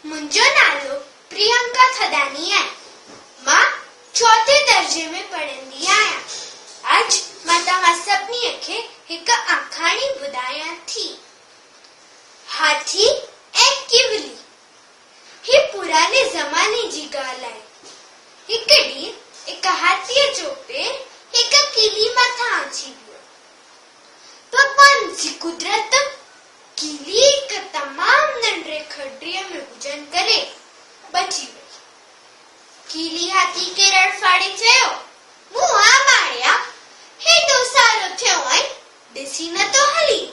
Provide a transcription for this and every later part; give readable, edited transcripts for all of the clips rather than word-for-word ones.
منهنجو نالو پريانڪا ٿڌاڻي آهي. مان چوٿين درجي ۾ پڙهندي آهيان. اڄ مان توهان سڀني کي هڪ آکاڻي ٻڌايان ٿي. هاٿي ۽ ڪيولي. هي پراڻي زماني جي ڳالهه آهي. هڪ ڏينهن هڪ هاٿيء جو پير هڪ ڪيلي مٿان اچي ويو. ڀڳوان جي قدرت ڪيلي هڪ تمام ننڍڙي کڏڙيء ۾ هجڻ ڪري بچي وئي. ڪيلي هاٿي کي رڙ ڦاڙي چيو، مون آ ماڙيا، هيڏو سارو ٿيو آهين، ڏسين نه ٿو هلين،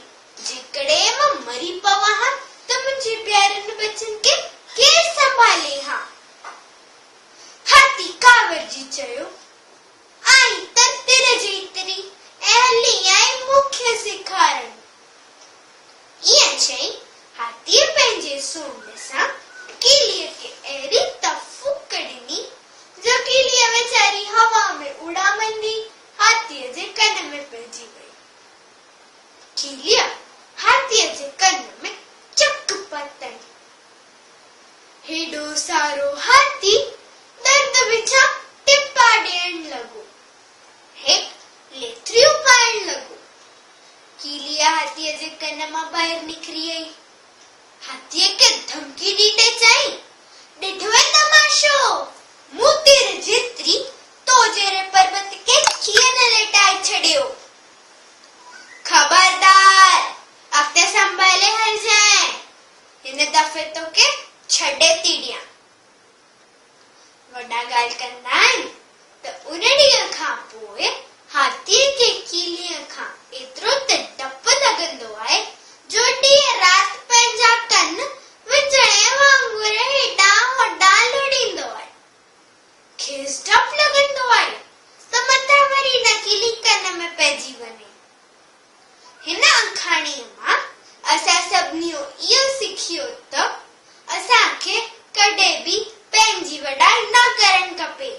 جيڪڏهن مان مري پوان ها ته منهنجي پيارن ٻچن کي ڪير سنڀالي ها؟ هاٿي ڪاوڙجي چيو، آئين ته تر جيتري ۽ هلي آئين مون کي سيکارڻ. ائين چئي هاٿيء پنهنجي سونڍ سان ڪيليء کي اهڙي ته ڦوڪ ڏني جو ڪيليء ويچاري هوا ۾ اڏامندي هاٿيء جي ڪن ۾ پئجي وئي. ڪيليء هاٿيء جي ڪن ۾ چڪ پاتائين. هيڏو سارو هاٿي درد وچان ٽپا ڏيڻ لڳو. هيٺ ليٿڙيون پائڻ لڳو. ڪيليء هاٿيء جي ڪن مان ٻاهر نڪري آئي. هاٿيء کي ڌمڪي ڏيندي چيائين، ڏٺوئي تماشو! مون تير جيتري تو جهڙي پربت کي ڪيئن نه ليٽائي ڇڏيو. خبردار! اڳتي سنڀالي هلجانء. هن دفعي توکي ڇڏي ٿي ڏيان. وڏا ڳالهه ڪندا آهن ته ان ڏينهن کان پوء هاٿيء کي ڪيليء کان ايترو ته ڊپ لڳندو آهي جو ڏينهن رات پنهنجا ڪن وڃڻي وانگر هيڏانهن هوڏانهن لوڏيندو آهي. کيس ڊپ لڳندو آهي ته متان وري نه ڪيلي ڪن ۾ پئجي وڃي. هن آکاڻيء مان اسان سڀني اهو سکيو ته اسان کي ڪڏهن به پنهنجي وڏائي نه ڪرڻ کپي.